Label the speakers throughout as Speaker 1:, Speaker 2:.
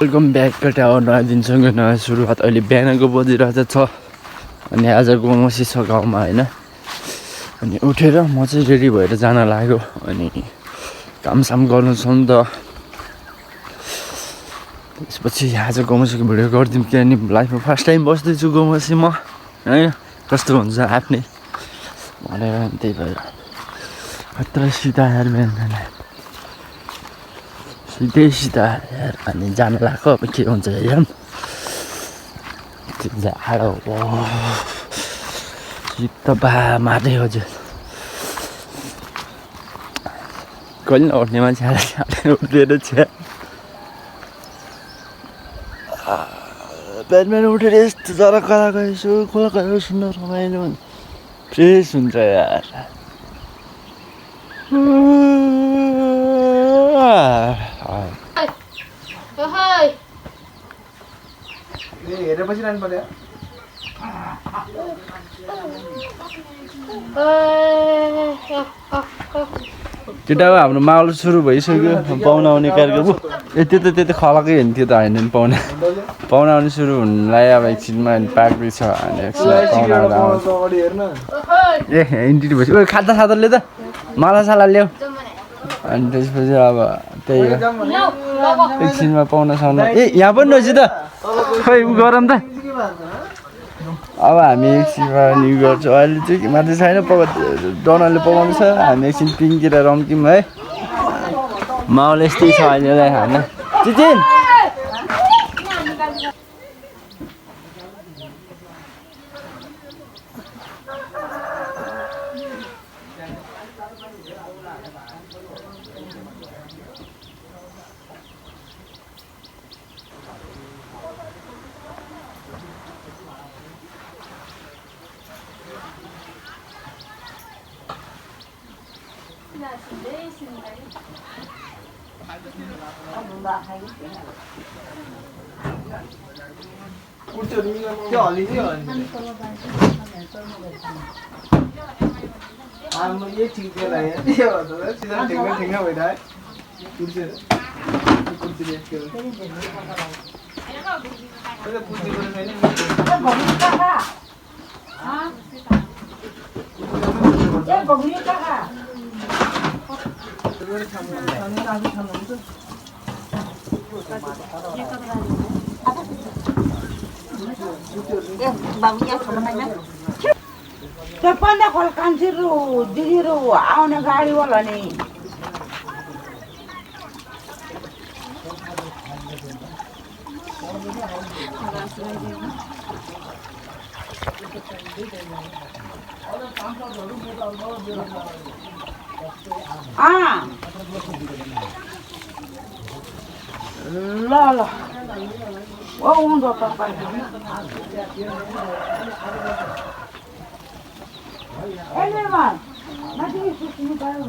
Speaker 1: Welcome back केटा हो नयाँ दिनसँग नयाँ सुरुवात अहिले बिहानको बजिरहेछ 6 अनि आज गमसी छ गाउँमा होइन अनि उठेर म चाहिँ रेडी भएर जान लाग्यो अनि कामसाम गर्नु छ नि त त्यसपछि आज गमसीको भिडियो गरिदिउँ किनभने लाइफमा फर्स्ट टाइम बस्दैछु गमसीमा होइन कस्तो हुन्छ आफ्नै भनेर त्यही भएर खतरा सिधा यार बिहान सिधा यार अनि जान लाग्यो अब के हुन्छ हेरौँ जाडो शीत बा मार्दै हजुर कहिले नउठ्ने मान्छे उठ्दैन छ बिहान उठेर यस्तो जरा कराएको यसो खोला गएर सुन्न रमाइलो फ्रेस हुन्छ यार
Speaker 2: हेरेर बसिरहनु पर्यो
Speaker 1: केटा हाम्रो माहौल सुरु भइसक्यो पाहुना आउने कार्यक्रम त्यति खलाकै हेर्थ्यो त होइन पाहुना आउने सुरु हुनुलाई अब एकछिनमा पाक्दैछ अनि एकछिनमा ए इन्टिटी भइसक्यो खाजा सादा ल्याउ त माला ल्याऊ अनि त्यसपछि अब त्यही हो एकछिनमा पाहुना साउना ए यहाँ पनि रहेछ त खै उ गरम त अब हामी एकछिनमा न्यु गर्छौँ अहिले चाहिँ माथि छैन डनाले पकाउनु छ हामी एकछिन पिङतिर रम्क्यौँ है माहौल यस्तै छ अहिलेलाई होइन चिचिन
Speaker 2: ये ठीक है ना ये होता है सीधा ठेंगा बैठा है कुर्सी देख के अरे कुर्सी पर नहीं ये बगली का है
Speaker 3: पंदा खोल कान्छीहरू दिदीहरू आउने गाडीवाला नि ल ल ओ हुन्छ तपाईँ Everyone, nothing is pushing it down.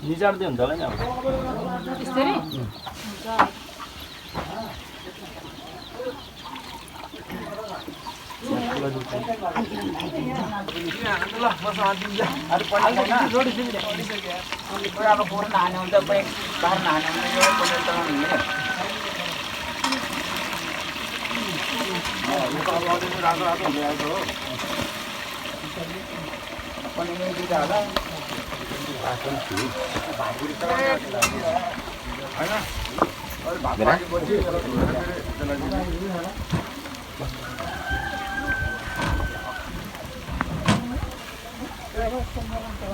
Speaker 1: निचार्दै हुन्छ होला नि अब
Speaker 4: त्यसरी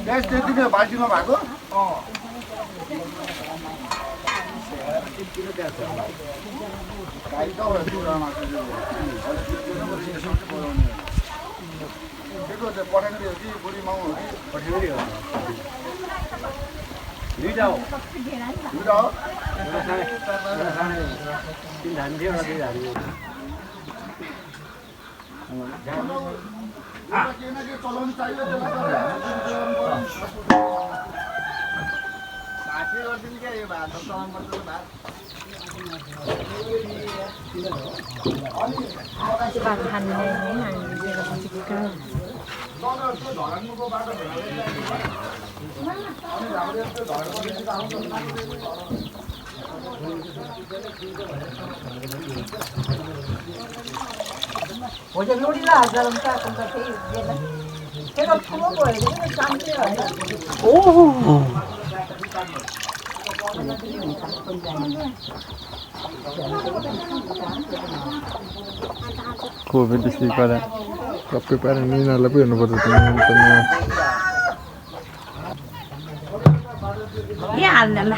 Speaker 2: ग्यास त्यति नै बाल्टीमा भएको चलाउनु चाहियो गरिदिनु क्या यो भात चलाउनु पर्छ भात
Speaker 5: कोभिड बेसी pada सबै पारेन यिनीहरूलाई पो हेर्नुपर्छ
Speaker 3: यहाँ हाल्ने ल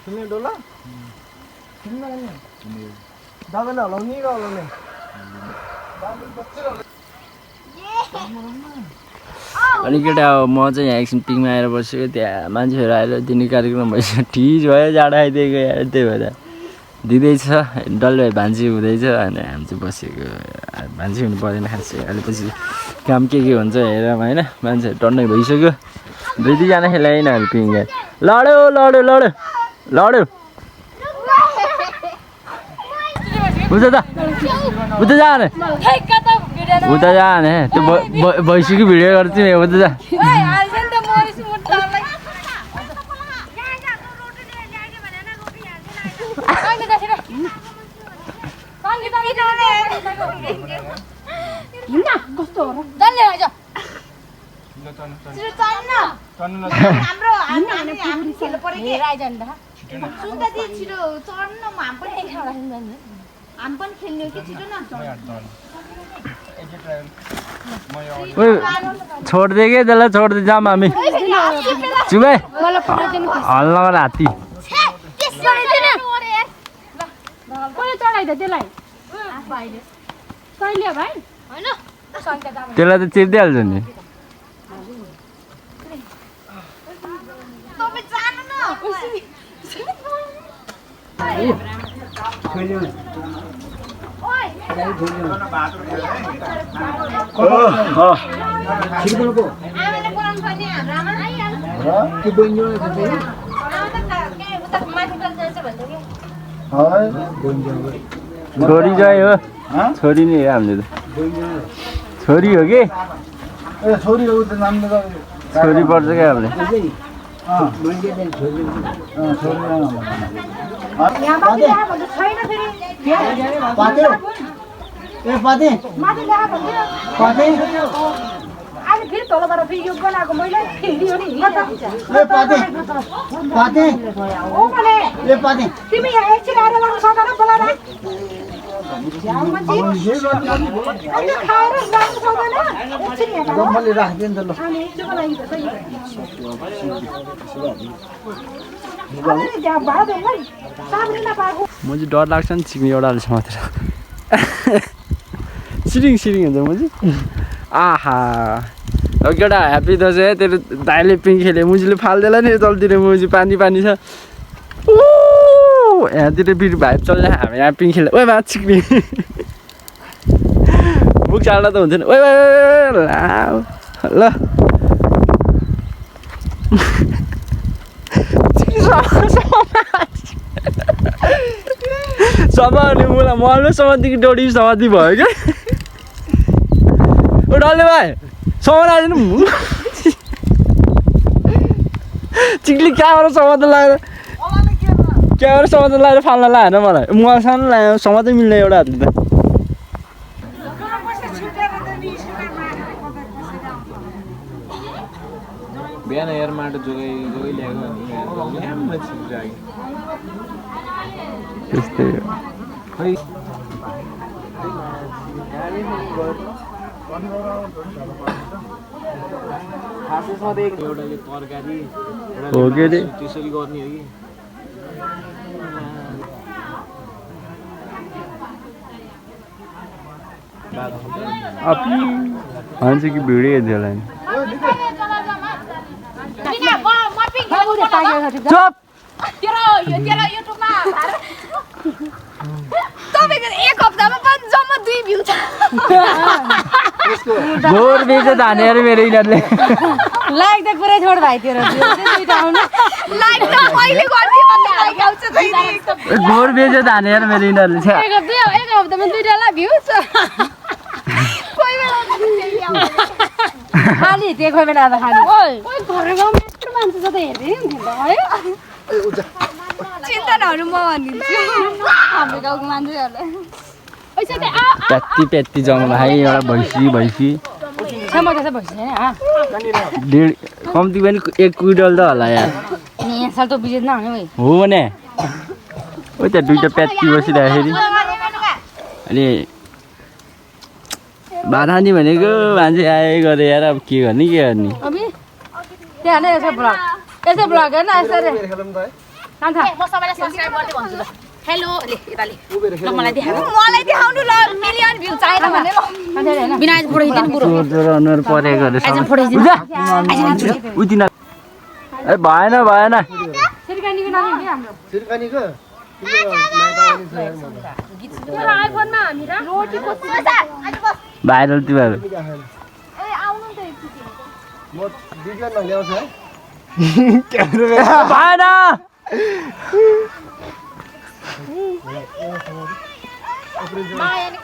Speaker 2: खेल्ने डोला खेल्न दादाले हलाउने र हलाउने
Speaker 1: अनि केटा अब म चाहिँ यहाँ एकछिन पिङमा आएर बसेको त्यहाँ मान्छेहरू आएर दिने कार्यक्रम भइसक्यो ठिज भयो जाडो आइदिएको यार त्यही भएर दिँदैछ डल्लै भान्जी हुँदैछ अनि हामी चाहिँ बसेको भान्जी हुनु पर्दैन खास अहिले पछि काम के हुन्छ हेरौँ होइन मान्छेहरू टन्नै भइसक्यो दुई दुईजना खेलाएन अहिले पिङ लड्यो लड्यो लड्यो लड्यो उता त उता जाने उता जाने त्यो भइसक्यो भिडियो गर्छु नि उता जा छोड्दै के त्यसलाई छोड्दै जाऊँ हामी चुबै हल्ला हात्ती त्यसलाई त चिप्दिहाल्छ नि छोरी गयो हो छोरी नै हो हामीले त छोरी हो कि
Speaker 2: छोरी हो त नाम
Speaker 1: छोरी पर्छ क्या हामीले
Speaker 3: फेरि तलबाट फेरि यो बनाएको मैले फेरि हो नि तिमी यहाँ एकछिन आएर गर्नु सक्दैन बोला खाएर जानु सक्दैन
Speaker 2: राखिदिनु त ल
Speaker 1: म चाहिँ डर लाग्छ नि छिक्ने एउटा हाल्छ मात्र सिरिङ सिरिङ हुन्छ म चाहिँ आहा अब केटा ह्याप्पी दसैँ तेरो दाइले पिङ खेल्यो मुजीले फाल्दैन नि तलतिर मुजी पानी पानी छ ओ यहाँतिर फेरि भाइब चल्छ हामी यहाँ पिङ खेल्यो ओइ मा छिक्ने मुख चाल्दा त हुन्छ नि ओइ ल समाउने मलाई मल्लो समातिको डोरी समाति भयो क्या ओ डल्ले भाइ समाउन आएन चिक्ली क्यामेरा समातेर लगाएर क्यामेरा समातेर लगाएर फाल्न लाएन मलाई मुहासँग लगायो समातै मिल्ने एउटा हातले त
Speaker 2: बिहान यार माटो जोगाइ ल्याएको ल्याम्म छिरायो
Speaker 1: त्यस्तै
Speaker 2: खै खासमा त एउटाले तरकारी
Speaker 1: हो के रे
Speaker 2: त्यसरी गर्ने हो कि
Speaker 1: अपी भन्छ कि भिडियो हेर्दै चुप
Speaker 4: एक हप्तामा पनि जम्मा 2 भ्यू छ
Speaker 1: घोर बेच धाने अरे मेरो यिनीहरूले
Speaker 3: लाइक त पुरै छोड भाइ तेरो दुईटा आउनु
Speaker 4: लाइक त मैले गर्थे भन्ने लाइक आउँछ फेरि
Speaker 1: घोर बेच धाने अरे मेरो यिनीहरूले छ
Speaker 4: एक हप्तामा 2टा ला भ्यू छ कोही बेला त्यही आउँछ
Speaker 3: खाली त्यो कोही बेला त खाली
Speaker 4: ओइ घर गाउँमा यत्रो मान्छे छ त हेर्दै हुन्थ्यो है चिन्ता नगर्नु म भनिदिन्छु हाम्रो गाउँको मान्छेहरूलाई पैसा त
Speaker 1: प्यात्ती प्यात्ती जङ्गल है एउटा भैँसी
Speaker 3: क्षमता चाहिँ भइसक्यो हैन
Speaker 1: डेढ कम्ती पनि 1 क्विन्टल त होला यार
Speaker 3: यहाँ साल त बिजेट नहुने भाइ
Speaker 1: हो भने ओ त्यहाँ दुईटा प्यात्ती बसिरहेको अनि बाधा नि भनेको मान्छे आए गरे यार अब के गर्ने
Speaker 3: अबि त्यहाँ नै यसो ब्लग हेर्न यसरी कान्छ
Speaker 4: म सबैलाई सब्स्क्राइब गर्दै भन्छु ल हेलो ले यताले ल मलाई देखाउनु ल मिलियन भ्यू चाहिन्छ भने ल बिना आज फोटो खिच्दिनु बुरो
Speaker 1: जोर अनुहार परेको गरे
Speaker 4: आज फोटो खिच्दिनु
Speaker 1: उतिन ए भएन
Speaker 3: सिरकानीको नाम के हाम्रो
Speaker 2: सिरकानीको तिम्रो माइता आउने छ
Speaker 4: मेरो आइफोनमा हामी र रोटी खोज्छ
Speaker 1: भाइरल तिमीहरू
Speaker 4: ए आउनु त एकचोटी
Speaker 2: म भिडियोमा ल्याउँछु है क्यामेरा
Speaker 1: भएन
Speaker 4: माया नि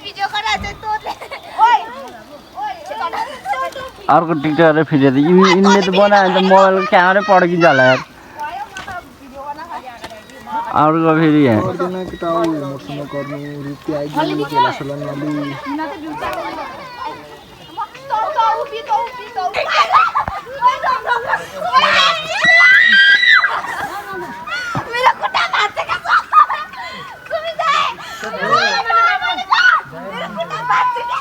Speaker 4: भिडियो गराछ तोले ओइ
Speaker 1: अर्को टिकटकले फेरि यिनले त बनायो भने त मोबाइलको क्यामेरै पड्किन्छ होला यार अर्को फेरि यहाँ
Speaker 2: गर्दैन कि त आउ मसँग गर्नु रुपियाँ आइदिनु केला सलामले
Speaker 4: मेरो खुट्टा भाँचेको छ सुमी जाए मेरो खुट्टा भाँचेको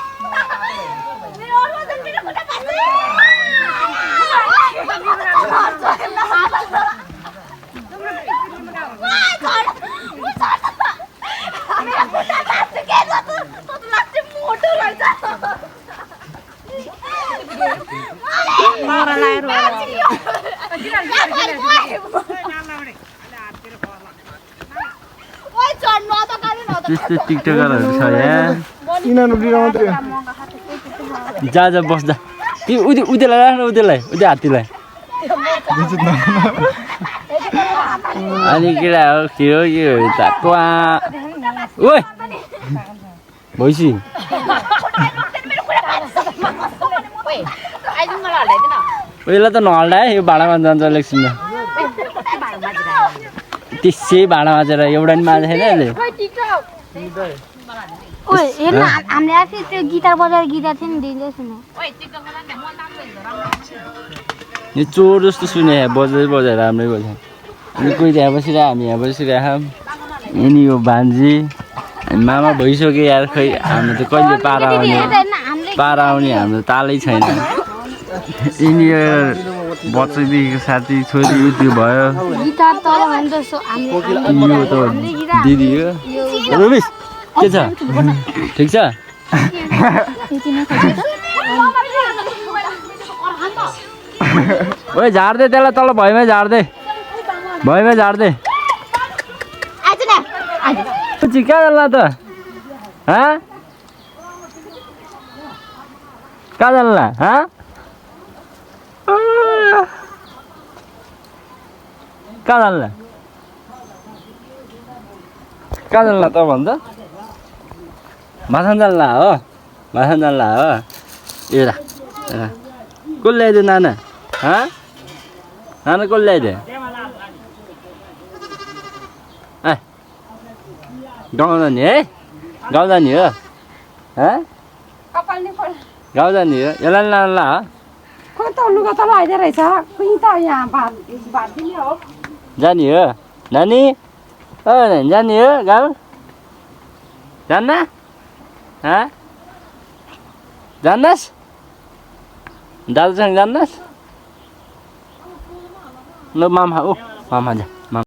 Speaker 4: मेरो अरूमा मेरो खुट्टा भाँचेको
Speaker 1: त्यस्तो टिकटकरहरू छ यहाँ
Speaker 2: यिनीहरू लिएर मात्रै
Speaker 1: जा बस जा ती उदेलाई राख्न उदे हात्तीलाई अनि केटा हो के हो त ट्वा ओइ भैँसी पहिला त नहल्दा यो भाँडामा जान्छ इलेक्सनमा त्यसै भाँडा माझेर एउटा नि माझेको छैन अहिले
Speaker 6: ओइ हेर्न हामीले आफै त्यो गिटार बजाएर गिटार थियो नि दिँदै सुन्नु
Speaker 1: यो चोर जस्तो सुने बजाएर राम्रै बजायो अनि कोही त्यहाँ बसिरह हामी यहाँ बसिरहेको यिनी यो भान्जी मामा भइसक्यो यार खै हाम्रो त कहिले पारा आउने हाम्रो तालै छैन यिनी बच्चादेखिको साथी छोरी त्यो भयो
Speaker 6: गिटार तल भन्छ हामीले
Speaker 1: यो त दिदी हो रुबिस के छ ठिक छ ओए झार्दै त्यसलाई तल भैमै झार्दै कहाँ जान्ला त कहाँ जान्ला कहाँ जान्ला त भन्छ माछा जान्ला हो माछा जान्ला हो एउटा कसले ल्याइदियो नाना नाना कसले ल्याइदियो ए गाउँ जाने है गाउँ जाने हो
Speaker 3: कपाल नि पऱ्यो
Speaker 1: गाउँ जाने हो यसलाई लाला
Speaker 3: खोइ त लुगा त लगाइदिए रहेछ खोइ त यहाँ भात दिने हो
Speaker 1: जाने हो नानी ओ नानी जाने हो गाउँ जान्न जान्नस् दाजुसँग जान्नस् ल मामा जा